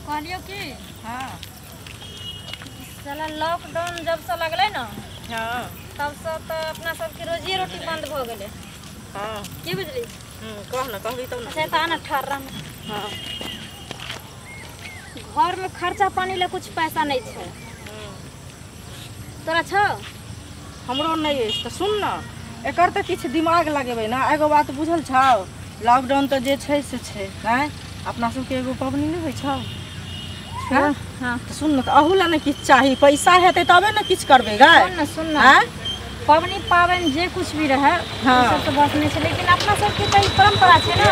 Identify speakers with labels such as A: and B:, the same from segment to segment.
A: कहलियो कि
B: हाँ
A: साला लॉकडाउन जब से लगलै ना,
B: हाँ
A: तब से तो अपना सबके रोजी रोटी बंद भ गेलै।
B: हाँ
A: की बुझली?
B: कह ना, कहली तब ना।
A: अच्छा त आना ठहर रह।
B: हाँ
A: घर में खर्चा पानी ले कुछ पैसा नहीं छै। तोरा छौ?
B: हमरो नहीं अछि। तऽ सुन ना, एकर तऽ किछु दिमाग लगेबै ना। एगो बात बुझल छौ, लॉकडाउन तऽ जे छै से छै, नहि अपना सबके एगो पबनी नहि होइ छौ? हाँ
A: हाँ
B: तऽ सुन ना, तऽ अहू लए ने किछु चाही, पैसा हेतै तबे ने किछु करबै गै।
A: सुन ना, सुन ना,
B: आँय
A: पबनी पाबनि जे कुछ भी रहे
B: हाँ।
A: सब तऽ बस नहीं छै, लेकिन अपना सबके तऽ ई परंपरा छै ना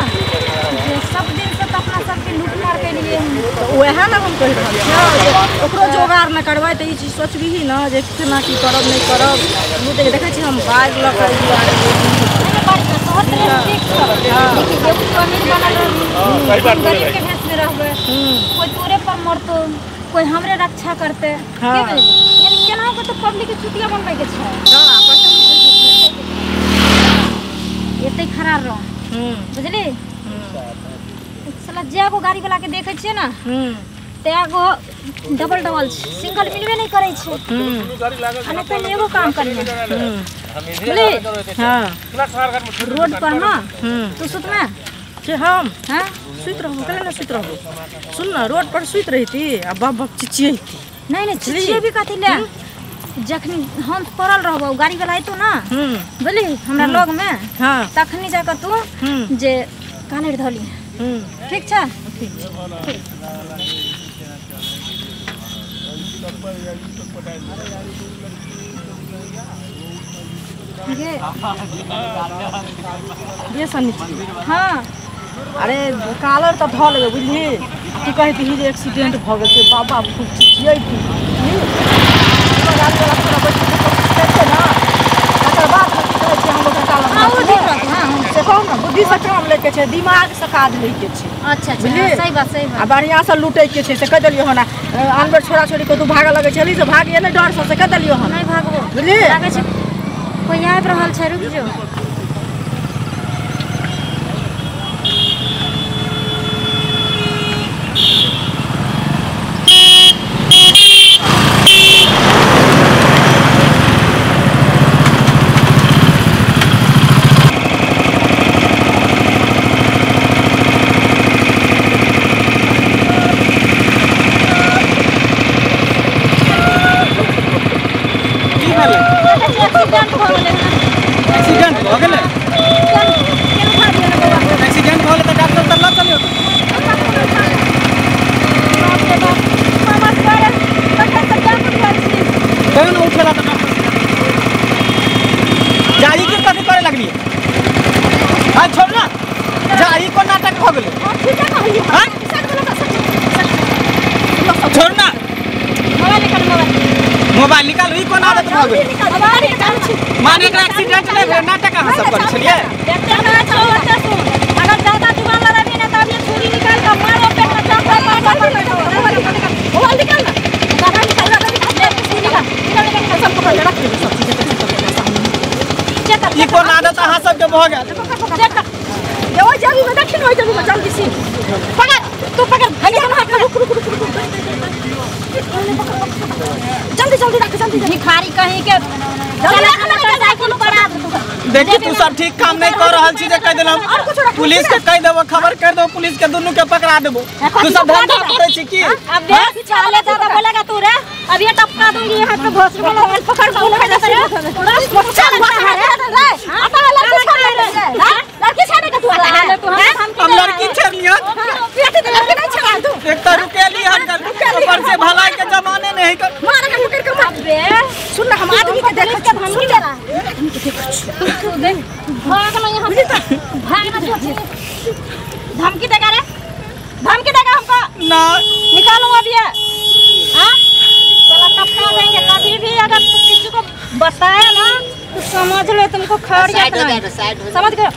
A: जे सब दिन से तऽ अपना सबके लूटमार के लिए।
B: तऽ उएह ने हम कहि रहल छियौ जे ओकरो जोगाड़ नहि करबै तऽ ई चीज सोचबिही ने जे केना की करब नहि करब। देख देखै छी हम बाढ़ि लऽ कऽ एहि दुआरे।
A: नहीं बात तोहर तरफ ठीक छौ, लेकिन एगो तू अमीर बनल रहबी, हम गरीब के भेष में रहबै, कोई तोरे पर मरतो, कोई हमरे रक्षा करते।
B: हाँ।
A: के बुझली? यानी केनाहु के तो पब्लिक के छुट्टियां बनबै के छै।
B: हाँ, पैसा
A: एते खड़ा रह, बुझली? साला जे गो गाड़ी वाला के देखै छियै ना, ते गो डबल डबल छै, सिंगल मिलबे नहीं करै छै। आ नहीं पहले एगो काम करिहे, बुझली?
B: हाँ
A: रोड पर ना तू सुतमे?
B: के हम
A: हाँ
B: सुति रहबो, कले ने सुति रहबो। सुन ना, रोड पर सुति रहिती आ बप बप चिचियैती।
A: नहीं नहीं, चिचिए भी कथी ले, जखनी हम पड़ल रहबो गाड़ी वाला अयतो ना, बुझली, हमरा लग में,
B: हाँ
A: तखनी जाकर तू जे कानेर धली। ठीक छै?
B: ठीक छै।
A: ठीक। गे
B: ये सन्नी।
A: हाँ
B: अरे कालर तऽ धऽ लेबै बुझली। तू कहतिही जे एक्सीडेंट भऽ गेल छै, बाबा खूब चिचियैती। गाड़ी वाला थोड़ा बैठ के ना, तकर बाद की कहै छै हम ओकरा कालर
A: हाँ वो ठीक रहतौ। हाँ हाँ।
B: से कहू ना, बुद्धि से काम लैके छै, दिमाग से काज लैके छै।
A: अच्छा अच्छा,
B: बुझली?
A: हाँ, सही बात, सही
B: आ
A: बात।
B: बढ़िआँ से लूटैके छै, से कहि देलियौ हन। आन बेर छोरा छोरी के तू भागऽ लगै छली, से भागिए नहि डर से, से कहि देलियौ हन।
A: नहीं भागबो।
B: बुझली?
A: लागै छै कोई आबि रहल छै, रुक जो।
C: की भेलै?
A: एक्सीडेंट भऽ गेलै हन।
C: एक्सीडेंट भऽ गेलै?
A: चल, केन उठा दियौ ने बौआ।
C: एक्सीडेंट भऽ गेलै तऽ डॉक्टर तऽ लऽ चलियौ।
A: बाप रे बाप, मामा दुआरे तखन तऽ क्या बुझल छी।
C: कहियो ने उठेला तऽ डॉक्टर जारी के कथी करे लगलियै? हाँ छोड़ ना, जारी कोन नाटक भऽ गेलै?
B: हाँ, ठीके कहलियै।
C: हाँ? छोड़ ना।
A: मोबाइल निकाल, मोबाइल।
C: मोबाइल निकालू, ई कोन आदत भऽ गेलै?
A: मोबाइल निकाल छी।
C: माने एकरा एक्सीडेंट नहि भेलै, नाटक अहाँ सब करै छलियै?
A: देखते ना छौ ओते सुन। अगर ज्यादा जुबान लड़ाबी ना तऽ अभी छुरी निकाल के मारो पेट में, चापा मार मार।
B: मोबाइल निकाल ना, दादा निकाल, दादा निकाल,
A: ले छुरी निकाल, निकाल निकाल निकाल।
B: सब पकड़ ले, रख दे सब चीज
A: चेक कर।
C: ई कोन आदत अहाँ सबके भऽ गेल?
A: चेक कर।
B: ये ओइ जगह में देखिन, ओइ जगह में जल्दी से
A: पकड़, तू पकड़।
B: हैया ना, रुक रुक रुक रुक, जल्दी जल्दी रख, जल्दी जल्दी।
A: भिखारी कहीं के चला मोटरसाइकिल पर आ।
C: देखी तू सब ठीक काम नहीं कर रहल छी जे कहि देलहुँ पुलिस के, कहि देबो, खबर कर देबो पुलिस के, दुनू के पकड़ा देबो। तू सब धंधा करै छी की?
A: अब देख चाले ज्यादा बोलेगा तू रे, अब ये टपका दूंगी यहाँ पे भोसड़ी। मोबाइल पकड़, मोबाइल पकड़।
B: रे आता है लड़की छाड़े रे, लड़की छाड़े का तू आता है?
A: तू हम
C: हम लड़की छेड़लियन?
B: बेटी तो लड़की नहीं छाड़ा तू।
C: एक तऽ रुकेली हन, ऊपर से भलाई के जमाने नहीं कर।
B: मार के पकड़ के मार।
A: अबे
B: सुन ना, हम आदमी के देखै छी,
A: धमकी दे रहा है तू। देख भाग ना यहाँ से, भाग ना। धमकी देगा रे, धमकी देगा हमको?
C: ना
A: निकालूंगा अभी ये। हाँ साला टपका देंगे। कभी भी अगर तू किसी को बताया ना तो समझ लो तुमको खैरियत नहीं, समझ गए?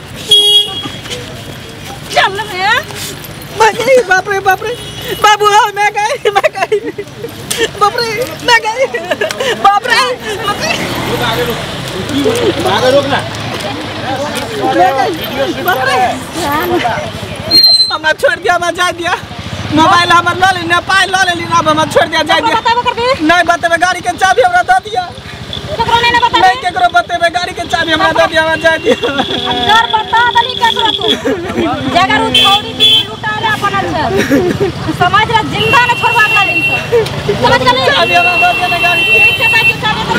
A: चल रे।
C: भाई बाप रे बाप रे बाबू, हाँ मैं गई, मैं गई, बाप रे मैं गई, बाप रे बाप रे मैं गई, बाप रे हमरा छोड़ दिया, हमरा जाय दिया। मोबाइल हमर ल लेली ना पाइ ल लेली ना अब हमरा छोड़ दिया जाय दिया।
A: बताबो करबी?
C: नहीं बतेबे, गाड़ी के चाबी हमरा दऽ दिया।
A: केकरो नहीं ना बताबे?
C: नहीं केकरो बतेबे, गाड़ी के चाबी हमरा दऽ दिया, हमरा जाय दिया।
A: अगर बता दली केकरो तू जगर उ छौड़ी भी लुटा ले अपन अच्छा समझ ले, जिंदा न छोड़बा अगला दिन से, समझ गेली?
C: चाबी हमरा दऽ दिया ना गाड़ी के।
A: ठीक छै ताकि चाबी दऽ।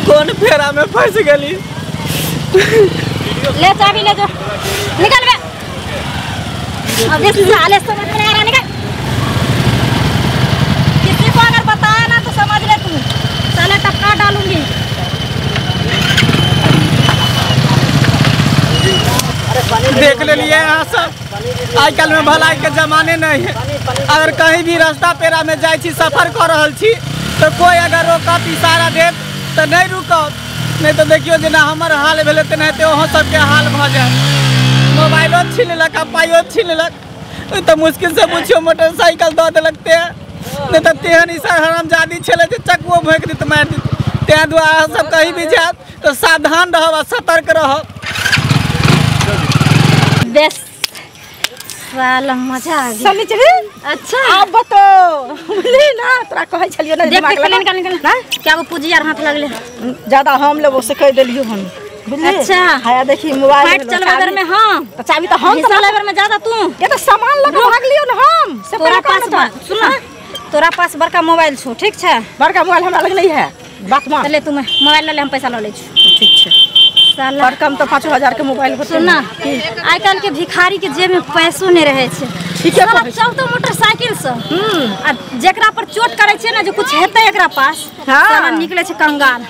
C: कौन फेरा में फंस गेली?
A: ले चाबी ले जो, निकल बे। अबे साले समझ में नहीं आ रहा, निकल। किसी को अगर बताया ना तो समझ ले तू साले टपका डालूंगी।
C: देख ले लिए यहाँ सब आइ काल्हि में भलाई के जमाने नहीं है। अगर कहीं भी रास्ता पेरा में जाइ छी, सफर कर रहल छी तो कोई अगर रोकत इशारा देत तो नहीं रुकत, नहीं तो देखियो जेना हमर हाल भेलै तेनाहिते अहाँ सबके हाल भऽ जायत। मोबाइलो छीन लेलक आ पाइयो छीन लेलक, तऽ मुश्किल से बुझियो मोटरसाइकिल दऽ देलक ते, नहीं तऽ तेहन इशारा हरामजादी छलै जे चकुओ भोंकि देत मारि देत। ताहि दुआरे अहाँ सब कहीं भी जायब तऽ सावधान रहब आ सतर्क रहब।
A: बेस साला मजा आ गया।
B: सनिचरी
A: अच्छा
B: अब बतो बुझली ना, तोरा कहै छलियो ना
A: देख
B: दिमाग
A: निकल
B: लगा।
A: निकल निकल क्या वो पूंजी यार हाथ लगले
B: ज्यादा हम लेबो से कह देलियो हम, बुझली?
A: अच्छा।
B: हाया देखी मोबाइल
A: फाइट चलबे बेर में हम
B: तो चाबी तो हम
A: हिस्सा लेबर में ज्यादा तू
B: ये तो सामान लगा भागलियो ना हम से
A: तोरा
B: पहले
A: पास
B: कौन था?
A: सुन ना, तोरा पास बड़का मोबाइल छौ, ठीक छै?
B: बड़का मोबाइल हमरा लग नहीं है, बात मान।
A: ले तू मोबाइल ले ले, हम पैसा ल लै छी।
B: ठीक छै।
A: साला
B: पर कम तो 5000 के मोबाइल होतै।
A: सुन ना, आइ काल्हि के भिखारी के जेब में पैसो नहीं रहे छै।
B: ठीके
A: साला
B: कहै छी।
A: चलतो मोटरसाइकिल से आ जेकरा पर चोट करै छै ना जे कुछ हेतै एकरा पास,
B: हाँ।
A: साला निकले छै कंगाल।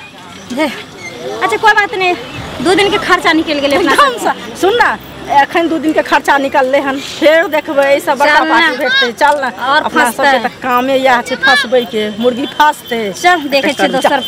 A: जे अच्छा कोई बात नहीं, 2 दिन के खर्चा निकल गेलै अपना
B: एकदम से। सुन ना, एखन 2 दिन के खर्चा निकललै हन, फेर देखबै एहि सब बड़का
A: चल ना।
B: पार्टी भेटतै। चल ना,
A: और
B: अपना
A: फंसतै।
B: सबके तऽ कामे इएह छै फंसबै के, मुर्गी फंसतै।
A: चल देखै छियै
B: चल।
A: दोसर।